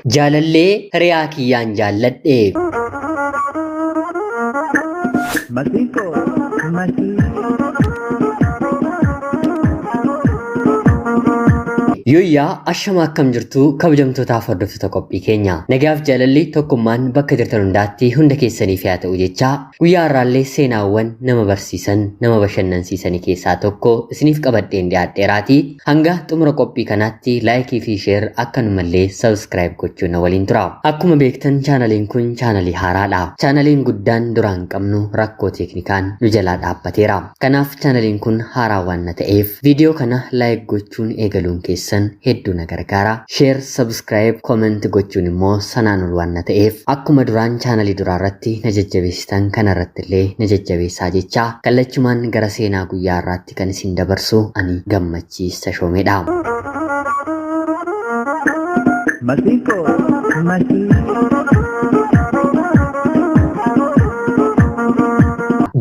Jaalallee hiriyaa kiyyaan jaalladhe. Masiiko, masii. Yooyyaa ashama akkam jirtu kabajamtootaaf hordoftoota qophii keenya. Nagaaf jaalalli tokkummaan bakka jirtan hundaatti hunda keessaniif haa ta'u jechaa guyyaa har'aallee seenaawwan nama barsiisan nama bashannansiisanii keessaa tokko isiniif qabadheen dhiyaadheeraati. Hanga xumura qophii kanaatti laayikii fi sheer akkanumallee sabskiraayib gochuun na waliin tura. Akkuma beektan chaanaliin kun chaanalii haaraadha. Chaanaliin guddaan duraan qabnu rakkoo teeknikaan nu jalaa dhaabbateera. Kanaaf chaanaliin kun haaraa waan na ta'eef viidiyoo kana laayik gochuun eegaluun keessan hedduu na gargaara. Sheer, sabskiraayib, kooment gochuun immoo sanaan ol waan na ta'eef akkuma duraan chaanalii duraa irratti na jajjabeessitan kana irratti illee na jajjabeessaa jechaa kallachumaan gara seenaa guyyaa irraatti kan isin dabarsu ani Gammachiis Tashoomeedha. Masiiko, masii.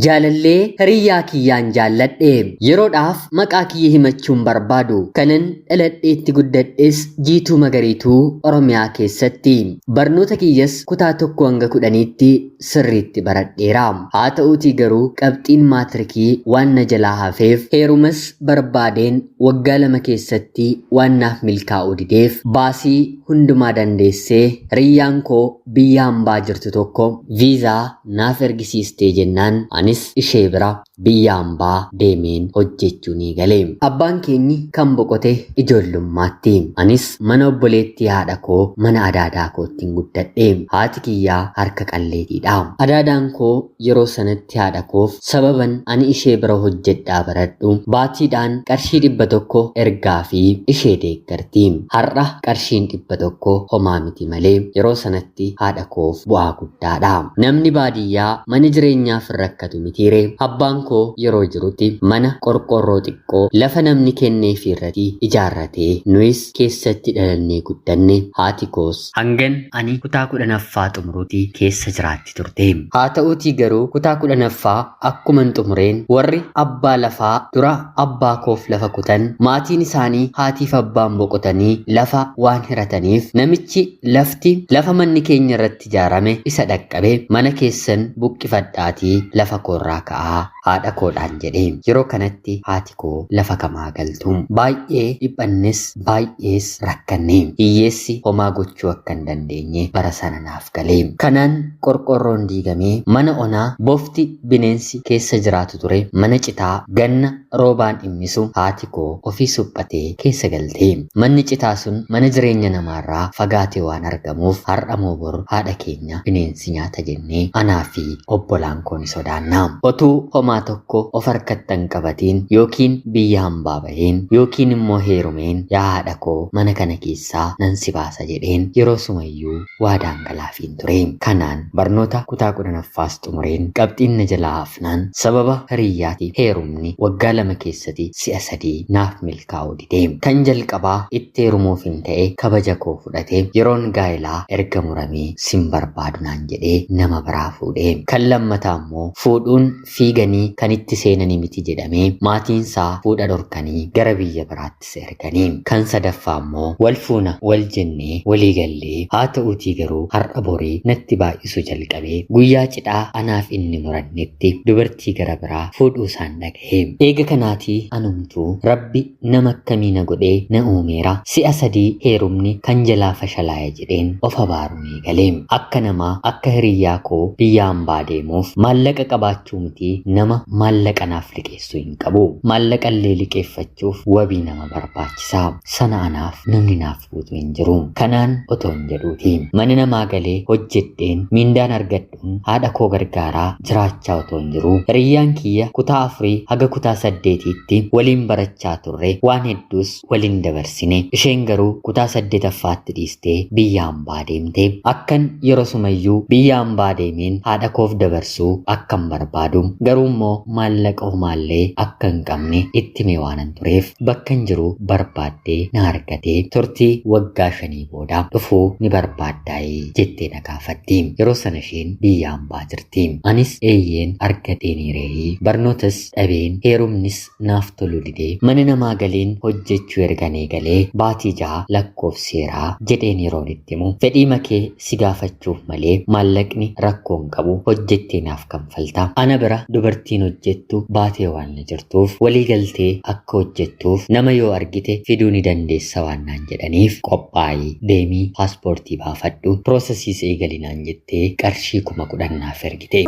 Jaalallee hiriyyaa kiyyaan jaalladhe. Yeroodhaaf maqaa kiyya himachuun barbaadu. Kanan dhaladheetti guddadhes Jiituu Magariituu Oromiyaa keessatti. Barnoota kiyyas kutaa 1 hanga 10tti sirriitti baradheera. Haa ta'uutii garuu qabxiin maatirikii waan na jalaa hafeef heerumas barbaadeen waggaa 2 keessatti waan naaf milkaa'uu dideef baasii hundumaa dandeessee hiriyyaan koo biyya hambaa jirtu tokko viizaa naaf ergisiistee jennaan anis ishee bira biyya hambaa deemeen hojjechuu ni gale. Abbaan keenyi kan boqote ijoollummaatti. Anis mana obboleettii haadha koo mana adaadaa koottiin guddadhe. Haati kiyyaa harka qalleetiidha. Adaadaan koo yeroo sanatti haadha koof sababan ani ishee bira hojjedhaa baradhu baatiidhaan qarshii 100 ergaa fi ishee deeggarti. Har'a qarshiin 100 homaa miti malee yeroo sanatti haadha koof bu'aa guddaadha. Namni baadiyyaa mana jireenyaaf hin rakkatu mitiiree. Abbaan koo yeroo jirutti mana qorqorroo xiqqoo lafa namni kenneefii irratti ijaarratee nuyis keessatti dhalannee guddanne. Haati koos hangan ani kutaa 10ffaa xumurutti keessa jiraatti turte. Haa ta'uutii garuu kutaa 10ffaa akkuman xumureen warri abbaa lafaa dura abbaa koof lafa kutan maatiin isaanii haatiif abbaan boqotanii lafa waan hirataniif namichi lafti lafa manni keenya irratti ijaarame isa dhaqqabe mana keessan buqqifadhaatii lafa koorraa ka'aa haadha koodhaan jedhe. Yeroo kanatti haati koo lafa kamaa galtu. Baay'ee dhiphannes baay'ees rakkanne. Hiyyeessi homaa gochuu akka hin dandeenye bara sana naaf gale. Kanaan qorqorroon diigamee mana onaa bofti bineensi keessa jiraatu ture mana citaa ganna roobaan dhimmisu haati koo ofii suphatee keessa galte. Manni citaa sun mana jireenya namaarraa fagaatee waan argamuuf har'a moo bor haadha keenya bineensi nyaata jennee anaa fi obbolaan koo ni sodaanna. Otuu homaa tokko of harkatti hin qabatiin yookiin biyya hambaa baheen yookiin immoo heerumeen yaa haadha koo mana kana keessaa nan si baasa jedheen yeroo sumayyuu waadaan galaafiin ture. Kanaan barnoota kutaa 10ffaas xumureen qabxiin na jalaa hafnaan sababa hiriyyaatiif heerumni waggaa 2 keessatti si'a 3 naaf milkaa'uu dide. Kan jalqabaa itti heerumuufin ka'e kabaja koo fudhate yeroon gaa'elaa erga muramee sin barbaadu naan jedhee nama biraa fuudhe. Kan lammataa immoo fuudhuun fiiganii kan itti seenanii miti jedhamee maatiinsaa fuudha dhorkanii gara biyya biraatti isa erganii. Kan sadaffaa immoo wal fuuna wal jennee walii gallee haa ta'uutii garuu har'a borii natti baay'isuu jalqabee guyyaa cidhaa anaaf inni murannetti dubartii gara biraa fuudhuu isaan dhagahe. Eega kanaatii anumtuu Rabbi nama akkamii na godhee na uumeera si'a 3 heerumni kan jalaa fashalaa'e jedheen of abaaruun eegale. Akka namaa akka hiriyyaa koo biyya hambaa deemuuf maallaqa qabaachuu miti nama maallaqa naaf liqeessu hin qabu. Maallaqa illee liqeeffachuuf wabii nama barbaachisa. Sana anaaf namni naaf guutu hin jiru. Kanaan otoon jedhuuti. Mana namaa galee hojjedheen miindaan argadhuun haadha koo gargaaraa jiraachaa otoon jiru. Hiriyyaan kiyya kutaa 4 haga kutaa 8tti waliin barachaa turre waan hedduus waliin dabarsine. Isheen garuu kutaa 8ffaatti dhiistee biyya hambaa deemte. Akkan yeroo sumayyuu biyya hambaa deemeen haadha koof dabarsuu akkan barbaadu. Garuu immoo immoo maallaqa homaallee akka hin qabne itti himee waanan tureef bakka hin jiru barbaaddee na argatee turtii waggaa 5 booda dhufuu ni barbaaddaa'ee jettee na gaafatti. Yeroo sana isheen biyya hambaa jirti. Anis eeyyeen argadheeniireeyii barnootas dhabeen heerumnis naaf tolu didee mana namaa galeen hojjechuu ergan eegalee baatii 6 lakkoofseeraa jedheen yeroon itti himu fedhii makee si gaafachuuf malee maallaqni rakkoo hin qabu hojjettee naaf kanfalta. Ana bira dubartiin hojjettu baatee waan na jirtuuf walii galtee akka hojjettuuf nama yoo argite fiduu ni dandeessa waan naan jedhaniif qophaa'ii deemii paaspoortii baafadhu piroosesiis eegali naan jettee qarshii 10,000 naaf ergite.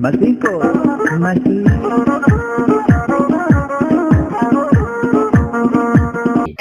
Masiinqoo masii.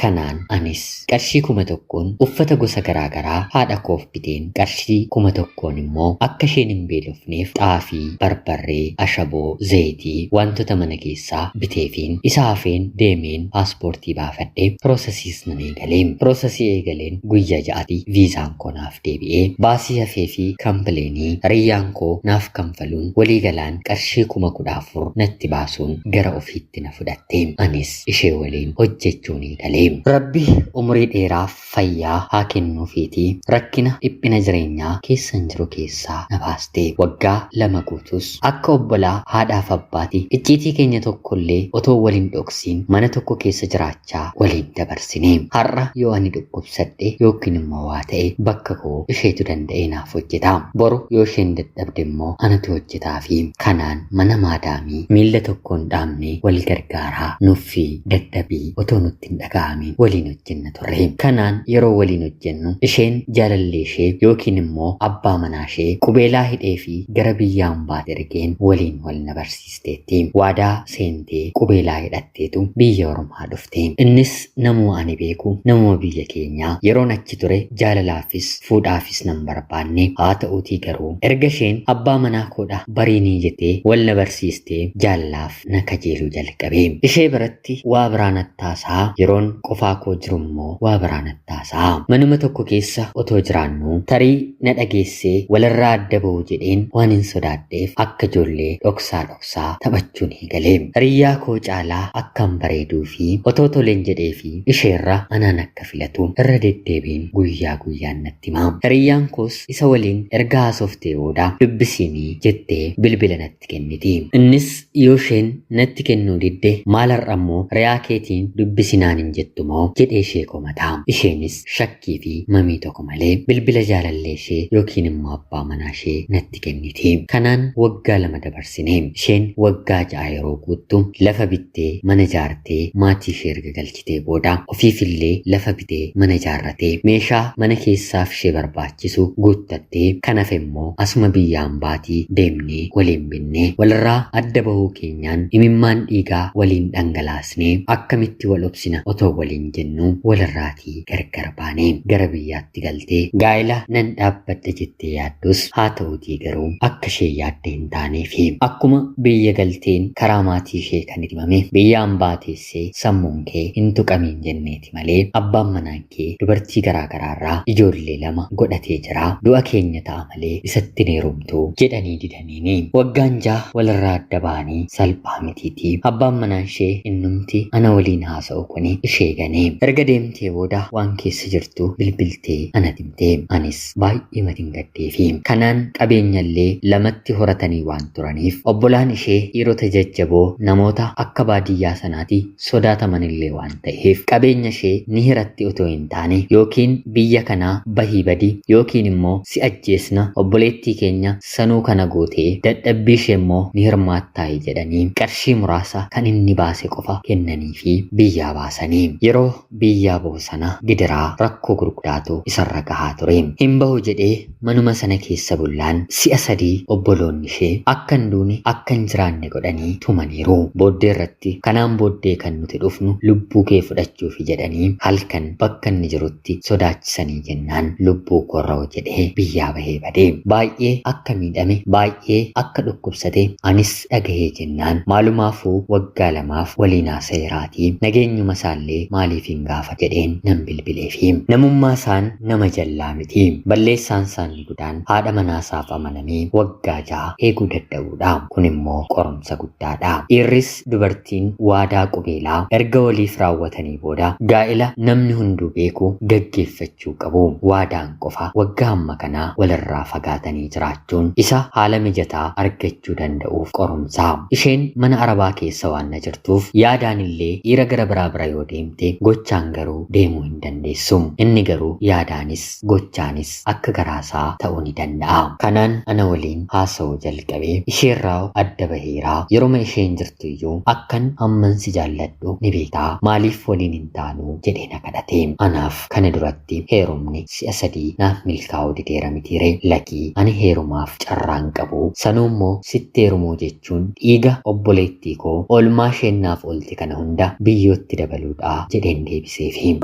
Kanaan anis qarshii 1,000 uffata gosa garaagaraa haadha koof biteen qarshii 1,000 immoo akka isheen hin beelofneef xaafii, barbarree, ashaboo, zayitii wantoota mana keessaa biteefiin isa hafeen deemeen paaspoortii baafadhee piroosesiis nan eegalee. Piroosesii eegaleen guyyaa 6tti viizaan koo naaf deebi'ee baasii hafee fi kampileenii hiriyyaan koo naaf kanfaluun waliigalaan qarshii 14,000 natti baasuun gara ofiitti na fudhatte. Anis ishee waliin hojjechuun eegalee. Rabbi umurii dheeraaf fayyaa haa kennuufiitii rakkina dhiphina jireenyaa keessan jiru keessaa na baaste. Waggaa 2 guutus akka obbolaa haadhaaf abbaati icciitii keenya tokkollee otoo waliin dhoksiin mana tokko keessa jiraachaa waliin dabarsine. Har'a yoo ani dhukkubsadhe yookiin immoo waa ta'e bakka koo isheetu danda'ee naaf hojjeta. Boru yoo isheen dadhabde immoo anatu hojjetaa fi kanaan mana maadaamii miilla tokkoon dhaabnee wal gargaaraa nuffii dadhabii otoo nutti hin dhaga'amin waliin hojjenna turre. Kanaan yeroo waliin hojjennu isheen jaalallee ishee yookiin immoo abbaa manaa ishee qubeelaa hidhee fi gara biyya hambaatti ergeen waliin wal na barsiisteetti. Waadaa seentee qubeelaa hidhatteetu biyya ormaa dhufte. Innis namuma ani beeku namuma biyya keenyaa yeroon achi ture jaalalaafis fuudhaafis nan barbaanne haa ta'uutii garuu erga isheen abbaa manaa koodha bariinii jettee wal na barsiistee jaalalaaf na kajeeluu jalqabe. Ishee biratti waa biraan attaasaa yeroon qofaa koo jiru immoo waa biraan attaasaa. Manuma tokko keessa otoo jiraannu tarii na dhageessee walirraa adda ba'uu jedheen waan hin sodaadheef akka ijoollee dhoksaa dhoksaa taphachuun eegale. Hiriyyaa koo caalaa akkan bareeduu fi otoo toleen jedhee fi isheerra anaan akka filatu irra deddeebiin guyyaa guyyaan natti hima. Hiriyyaan koos isa waliin erga haasoftee booda dubbisiinii jettee bilbila natti kenniti. Innis yoo isheen natti kennuu didde maal har'a immoo riyaa keetiin dubbisinaan hin jettu moo jedhee ishee komata. Isheenis shakkii fi mamii tokko malee bilbila jaalallee ishee yookiin immoo abbaa manaa ishee natti kenniti. Kanaan waggaa 2 dabarsine. Isheen waggaa 6 yeroo guuttu lafa bittee mana ijaartee maatii ishee erga galchitee booda ofiifillee lafa bitee mana ijaarratee meeshaa mana keessaaf ishee barbaachisu guuttattee kan hafe immoo asuma biyya hambaatii deemnee waliin binnee walirraa adda bahuu keenyaan imimmaan dhiigaa waliin dhangalaasnee akkamitti wal obsina otoo waliin jennu walirraatii gargar baane gara biyyaatti galtee gaa'ela nan dhaabbadha jettee yaaddus haa ta'uutii garuu akka ishee yaadde hin taaneefi akkuma biyya galteen karaa maatii ishee kan himame biyya hambaa teessee sammuun kee hin tuqamiin jenneeti malee abbaan manaan kee dubartii garaa garaarraa ijoollee 2 godhatee jira du'a keenya ta'a malee isatti hin heerumtu jedhanii didaniini. Waggaan 6 walirraa adda ba'anii salphaa mitiitii abbaan manaan ishee innumti ana waliin haasa'u kuni ishee ganee erga deemtee booda waan keessa jirtu bilbiltee ana himte. Anis baay'ee matiin gaddeefi kanaan qabeenyallee lamatti horatanii waan turaniif obbolaan ishee dhiirota jajjaboo namoota akka baadiyyaa sanaatti sodaatamanillee waan ta'eef qabeenya ishee ni hiratti otoo hin taane yookiin biyya kanaa bahii badi yookiin immoo si ajjeesna obboleettii keenya sanuu kana gootee dadhabbii ishee immoo ni hirmaattaayi jedhanii qarshii muraasa kan inni baase qofa kennanii fi biyyaa baasanii. Yeroo biyyaa bahu sana gidiraa rakkoo gurguddaatu isarra gahaa ture. Hin bahu jedhee manuma sana keessa bullaan si'a 3 obboloonni ishee akka hin duune akka hin jiraanne godhanii tumaniiru. Booddee irratti kanaan booddee kan nuti dhufnu lubbuu kee fudhachuufi jedhanii halkan bakka inni jirutti sodaachisanii jennaan lubbuu korra'u jedhee biyyaa bahee bade. Baay'ee akka miidhame baay'ee akka dhukkubsate anis dhagahee jennaan maalumaafuu waggaa 2 waliin haasa'eeraatii nageenyuma isaallee maaliif hin sin gaafa jedheen nan bilbileefi. Namummaa isaan nama jallaa miti. Balleessaan isaanii guddaan haadha manaasaaf amanamee waggaa 6 eeguu dadhabuudha. Kun immoo qorumsa guddaadha. Dhiirris dubartiin waadaa qubeelaa erga waliif raawwatanii booda gaa'ela namni hunduu beeku gaggeeffachuu qabu. Waadaan qofa waggaa amma kanaa walirraa fagaatanii jiraachuun isa haala mijataa argachuu danda'uuf qorumsa. Isheen mana arabaa keessa waan na jirtuuf yaadaan illee dhiira gara biraa bira yoo deemte gochaan garuu deemuu hin dandeessu. Inni garuu yaadaanis gochaanis akka garaasaa ta'uu ni danda'a. Kanaan ana waliin haasa'uu jalqabee isheerraa adda baheeraa yeroma isheen jirtu iyyuu akkan hamman si jaalladhu ni beektaa maaliif waliin hin taanu jedhee na kadhate. Anaaf kana duratti heerumni si'a 3 naaf milkaa'uu dideera mitiire lakii ani heerumaaf carraan qabu sanuu immoo sitti heerumuu jechuun dhiiga obboleettii koo oolmaa isheen naaf oolte kana hunda biyyootti dabaluudha jedheen deebiseefi.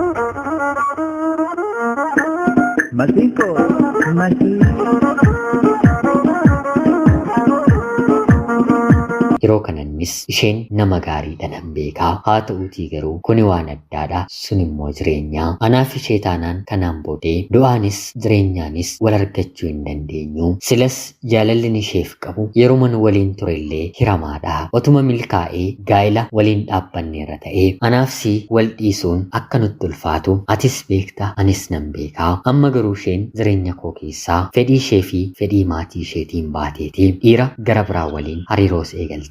Masinko, masinko. Yeroo kanannis isheen nama gaariidha nan beekaa haa ta'uutii garuu kuni waan addaadha sun immoo jireenyaa anaaf ishee taanaan kanaan boodee du'aanis jireenyaanis wal argachuu hin dandeenyu silas jaalalli isheef qabu yeruma nu waliin turellee hiramaadha otuma milkaa'ee gaa'ela waliin dhaabbanneerra ta'ee anaaf si wal dhiisuun akka nutti ulfaatu atis beekta anis nan beekaa amma garuu isheen jireenya koo keessaa fedhii ishee fi fedhii maatii isheetiin baateeti dhiira gara biraa waliin hariiroos eegalteeti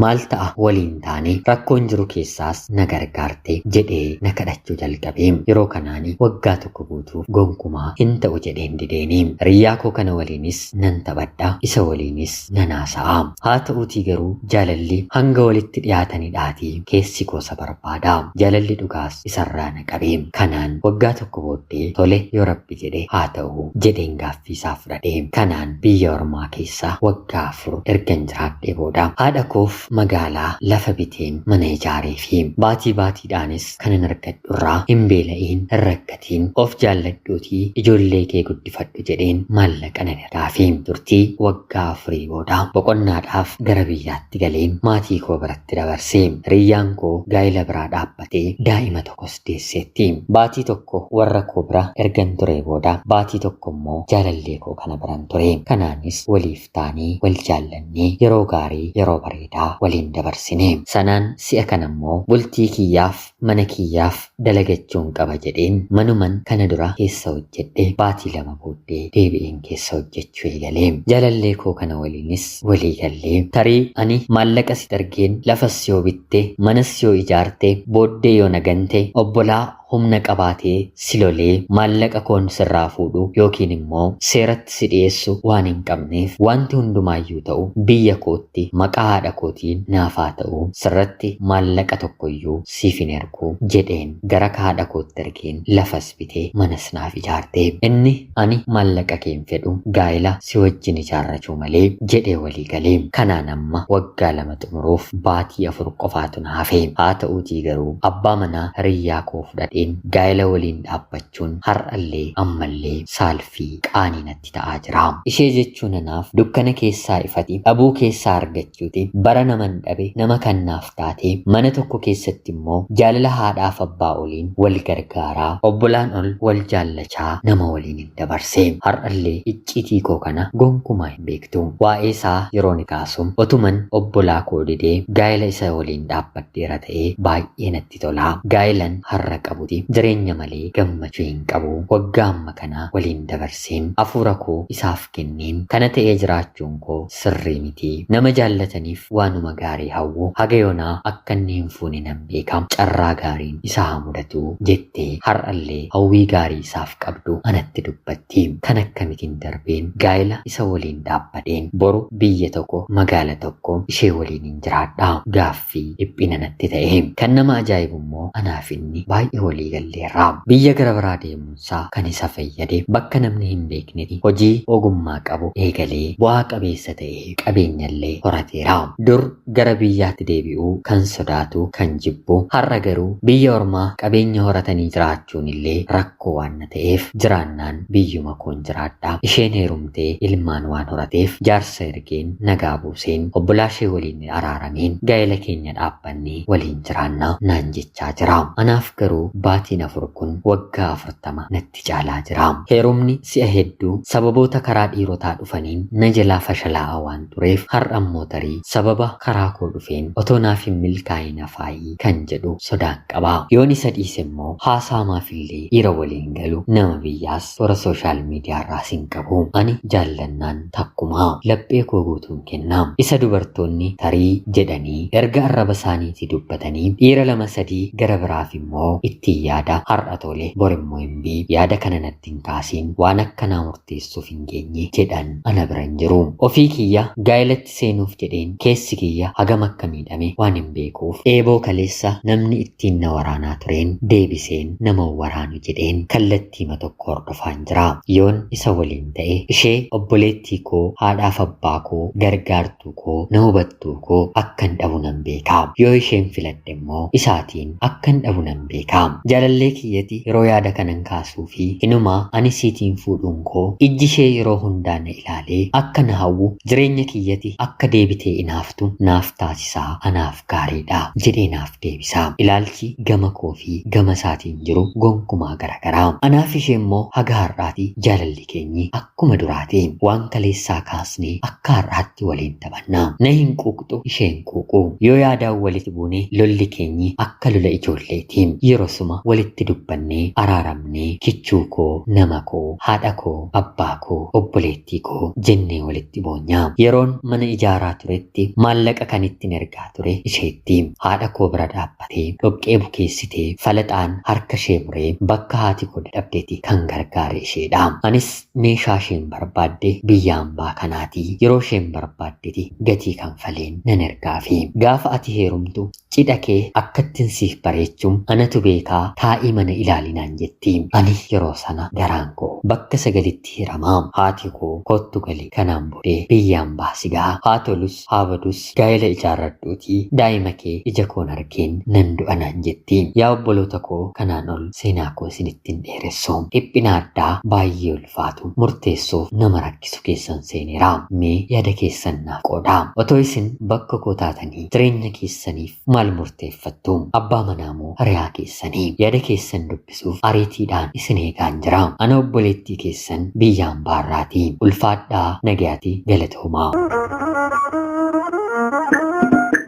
maal ta'a waliin taane rakkoon jiru keessaas na gargaarte jedhee na kadhachuu jalqabe yeroo kanaani waggaa tokko guutuuf gonkumaa hin ta'u jedheen dideeni hiriyaa koo kana waliinis nan taphadha isa waliinis nan haasa'a haa ta'uutii garuu jaalalli hanga walitti dhiyaatanidhaatii keessi koosa barbaada jaalalli dhugaas isarraa na qabe kanaan waggaa tokko booddee tole yoo rabbi jedhe haa ta'u jedheen gaaffii isaa fudhadhe kanaan biyya ormaa keessa waggaa 4 ergan jiraadhee booda haadha koof magaalaa lafa biteen mana ijaaree fi baatii baatiidhaanis kanan argadhu irraa hin beela'iin hin rakkatiin of jaalladhuutii ijoollee kee guddifadhu jedheen maallaqa nan ergaafi turtii waggaa 4 booda boqonnaadhaaf gara biyyaatti galeen maatii koo biratti dabarse hiriyyaan koo gaa'ela biraa dhaabbatee daa'ima tokkos deesseetti baatii tokko warra koo bira ergan ture booda baatii tokko immoo jaalallee koo kana biran ture kanaanis waliif taanee wal jaallannee yeroo gaarii yeroo bareedaa waliin dabarsine sanaan si'a kana immoo bultii kiyyaaf mana kiyyaaf dalagachuun qaba jedheen manuman kana dura keessa hojjedhe baatii 2 booddee deebi'een keessa hojjechuu eegalee jaalallee koo kana waliinis walii gallee tarii ani maallaqa si dargeen lafas yoo bitte manas yoo ijaarte booddee yoo nagante obbolaa humna qabaatee si lolee maallaqa koon sirraa fuudhu yookiin immoo seeratti si dhiyeessu waan hin qabneef wanti hundumaayyuu ta'u biyya kootti maqaa haadha kootiin naafaa ta'u sirratti maallaqa tokkoyyuu siif hin ergu jedheen gara haadha kootti ergeen lafas bitee manas naaf ijaarte inni ani maallaqa kee hin fedhu gaa'ela si wajjin ijaarrachuu malee jedhee walii galee kanaan amma waggaa 2 xumuruuf baatii 4 qofaatu na hafe haa ta'uutii garuu abbaa manaa hiriyyaa koo fudhadheen gaa'ela waliin dhaabbachuun har'allee ammallee saalfii qaanii natti ta'aa jira. Ishee jechuun anaaf dukkana keessaa ifati dhabuu keessaa argachuuti bara naman dhabe nama kannaaf taate mana tokko keessatti immoo jaalala haadhaaf abbaa oliin wal gargaaraa obbolaan ol wal jaallachaa nama waliin hin dabarse. Har'allee icciitii koo kana gonkumaa hin beektu. Waa'ee isaa yeroo ni kaasu otuman obbolaa koo didee gaa'ela isa waliin dhaabbadheera ta'ee baay'ee natti tola. Gaa'elan har'a qabuti jireenya malee gammachuu hin qabu. Waggaa amma kana waliin dabarseen hafuura koo isaaf kenneen kana ta'ee jiraachuun koo sirrii miti. Nama jaallataniif waanuma gaarii hawwu haga yoonaa akka inni hin fuune nan beeka. Carraa gaariin isaa haa mudatu jettee har'allee hawwii gaarii isaaf qabdu anatti dubbatti. Kan akkamitiin darbeen gaa'ela isa waliin dhaabbadheen boru biyya tokko magaala tokko ishee waliin hin jiraadha. Gaaffii dhiphina natti ta'e. Kan nama ajaa'ibu immoo anaaf inni baay'ee walii galleerra. Biyya gara biraa deemuunsaa kan isa fayyade bakka namni hin beeknetti hojii ogummaa qabu eegalee bu'aa qabeessa ta'e qabeenyallee horateera. Dur gara biyyaatti deebi'uu kan sodaatu kan jibbu har'a garuu biyya ormaa qabeenya horatanii jiraachuun illee rakkoo waan na ta'eef jiraannaan biyyuma koon jiraadha. Isheen heerumtee ilmaan waan horateef jaarsa ergeen nagaa buuseen obbolaa ishee waliin araarameen gaa'ela keenya dhaabbannee waliin jiraanna naan jechaa jira. Anaaf garuu Baatiin 4 kun waggaa 40 natti caalaa jira. Heerumni si'a hedduu sababoota karaa dhiirotaa dhufaniin na jalaa fashalaa'aa waan tureef har'a immoo tarii sababa karaa koo dhufeen otoo naaf hin milkaa'in hafaayii kan jedhu sodaan qaba. Yoon isa dhiise immoo haasaa maafillee dhiira waliin galu nama biyyaas toora sooshaal miidiyaarraas hin qabu. Ani jaallannaan takkuma laphee koo guutuun kenna. Isa dubartoonni tarii jedhanii erga arraba isaaniitii dubbatanii dhiira 2 3 gara biraaf immoo ittiin yaada har'a tole borimmoo hin bii yaada kana natti hin kaasiin waan akkanaa murteessuuf hin geenye jedhan ana bira hin jiru. Ofii kiyya gaa'elatti seenuuf jedheen keessi kiyya hagam akka miidhame waan hin beekuuf eeboo kaleessa namni ittiin na waraanaa tureen deebiseen nama waraanu jedheen kallattiima tokko hordofaan jira. Yoon isa waliin ta'e ishee obboleettii koo haadhaaf abbaa koo gargaartuu koo na hubattuu koo akkan dhabu nan beeka. Yoo isheen filadhe immoo isaatiin akkan dhabu nan beeka. Jaalallee kiyyati yeroo yaada kanan kaasuu fi hinumaa ani siitiin fuudhuun koo ijji ishee yeroo hundaa na ilaalee akka na hawwu jireenya kiyyati akka deebitee inaaftu naaf taasisaa anaaf gaariidha jedhee naaf deebisaa. Ilaalchi gama koo fi gama isaatiin jiru gonkumaa garagaraa. Anaaf ishee immoo haga har'aati jaalalli keenyi akkuma duraati. Waan kaleessaa kaasnee akka har'aatti waliin taphanna. Na hin quuqxu ishee hin quuqu. Yoo yaadaan walitti buune lolli keenyi akka lola ijoolleeti. Yeroo suma walitti dubbannee araaramnee kichuu koo, nama koo, haadha koo, abbaa koo, obboleettii koo jennee walitti boonyaa. Yeroon mana ijaaraa turetti maallaqa kan ittiin ergaa ture isheetti. Haadha koo bira dhaabbatee dhoqqee bukeessitee falaxaan harka ishee muree bakka haati koo dadhabdeeti kan gargaare isheedha. Anis meeshaa isheen barbaadde biyya hambaa kanaatii yeroo isheen barbaaddeeti gatii kanfaleen nan ergaafi. Gaafa ati heerumtu cidha kee akkattiin siif bareechuun anatu beekaa taa'ii mana ilaalinaan jetti. Ani yeroo sana garaan koo bakka sagalitti hiramaa. Haati koo kottu gali kanaan boodee biyya hambaa si ga'a. Haa tolus haa badus gaa'ela ijaarradhuutii daa'ima kee ija koon argeen nan du'a naan jetti. Yaa obboloota koo kanaan ol seenaa koo isinitti hin dheeressu. Dhiphina addaa baay'ee ulfaatu murteessuuf nama rakkisu keessan seeneera. Mee yaada keessan naaf qoodaa. Otoo isin bakka koo taatanii jireenya keessaniif maal murteeffattu? Abbaa manaa moo hiriyaa keessanii? Yaada keessan dubbisuuf ariitiidhaan isin eegaan jira. Ana obboleettii keessan biyya hambaarraati. Ulfaadhaa nagayaati galatoomaa.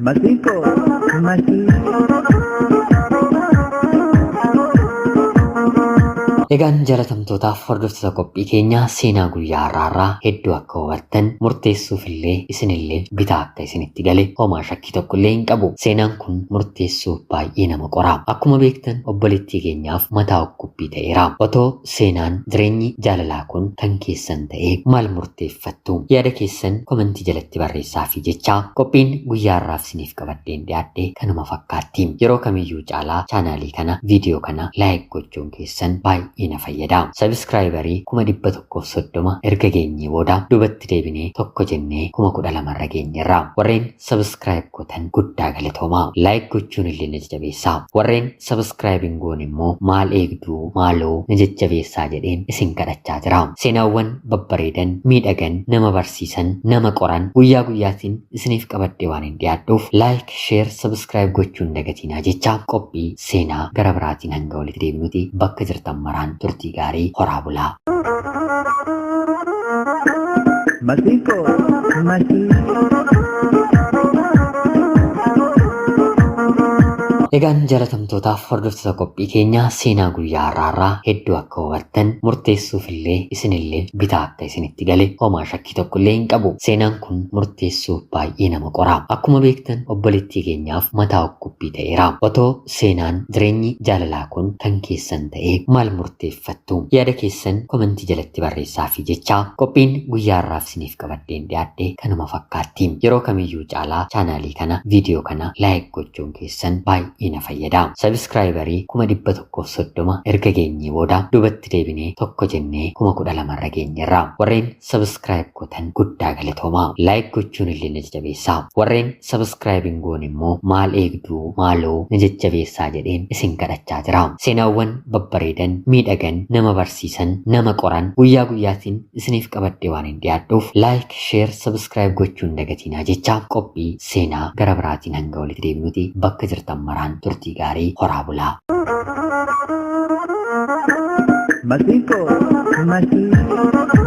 Masinko, masinko. Egaan jaalatamtootaaf hordoftoota qophii keenyaa seenaa guyyaa har'aarraa hedduu akka hubattan murteessuuf illee isinillee bitaa akka isinitti gale homaa shakkii tokko illee hin qabu. Seenaan kun murteessuuf baay'ee nama qora. Akkuma beektan obboleettii keenyaaf mataa dhukkubbii ta'eera. Otoo seenaan jireenyi jaalalaa kun kan keessan ta'ee maal murteeffattu? Yaada keessan komentii jalatti barreessaa fi jechaa qophiin guyyaa har'aaf isiniif qabadheen dhiyaadhe kanuma fakkaatti. Yeroo kamiyyuu caalaa chaanaalii kana viidiyoo kana like gochuun keessan baay'ee na fayyada. Sabiskiraayibarii 130,000 erga geenyee booda duubatti deebinee 1 jennee 12,000 irra geenyerra. Warreen sabiskiraayib gootan guddaa galatoomaa. Like gochuun illee na jajjabeessaa. Warreen sabiskiraayib hin goone immoo maal eegduu maaloo na jajjabeessaa jedheen isin kadhachaa jira. Seenaawwan babbareedan, miidhagan, nama barsiisan, nama qoran guyyaa guyyaatiin isiniif qabadhee waan hin dhiyaadhuuf like, share, subscribe gochuun dagatinaa jecha qophii seenaa gara biraatiin hanga walitti deebinuti bakka jirtan maraan turtii gaarii horaa bulaa. Masinko, masinko. Egaan jaalatamtootaaf hordoftoota qophii keenyaa seenaa guyyaa har'aarraa hedduu akka hubattan murteessuuf illee isinillee bitaa akka isinitti gale homaa shakkii tokko illee hin qabu. Seenaan kun murteessuuf baay'ee nama qora. Akkuma beektan obboleettii keenyaaf mataa dhukkubbii ta'eera. Otoo seenaan jireenyi jaalalaa kun kan keessan ta'ee maal murteeffattu? Yaada keessan komentii jalatti barreessaa fi jechaa qophiin guyyaa har'aaf isiniif qabadheen dhiyaadhe kanuma fakkaatti. Yeroo kamiyyuu caalaa chaanaalii kana viidiyoo kana like gochuun keessan baay'ee na fayyada. Sabiskiraayibarii 130,000 erga geenyee booda duubatti deebinee 1 jennee 12,000 irra geenyerra. Warreen sabiskiraayib gootan guddaa galatoomaa. Like gochuun illee na jajjabeessaa. Warreen sabiskiraayib hin goone immoo maal eegduu maaloo na jajjabeessaa jedheen isin kadhachaa jira. Seenaawwan babbareedan, miidhagan, nama barsiisan, nama qoran guyyaa guyyaatiin isiniif qabadhee waan hin dhiyaadhuuf like, share, subscribe gochuun dagatinaa jecha qophii seenaa gara biraatiin hanga walitti deebinuti bakka jirtan maraan turtii gaarii horaa bulaa. Masiinqoo, masii.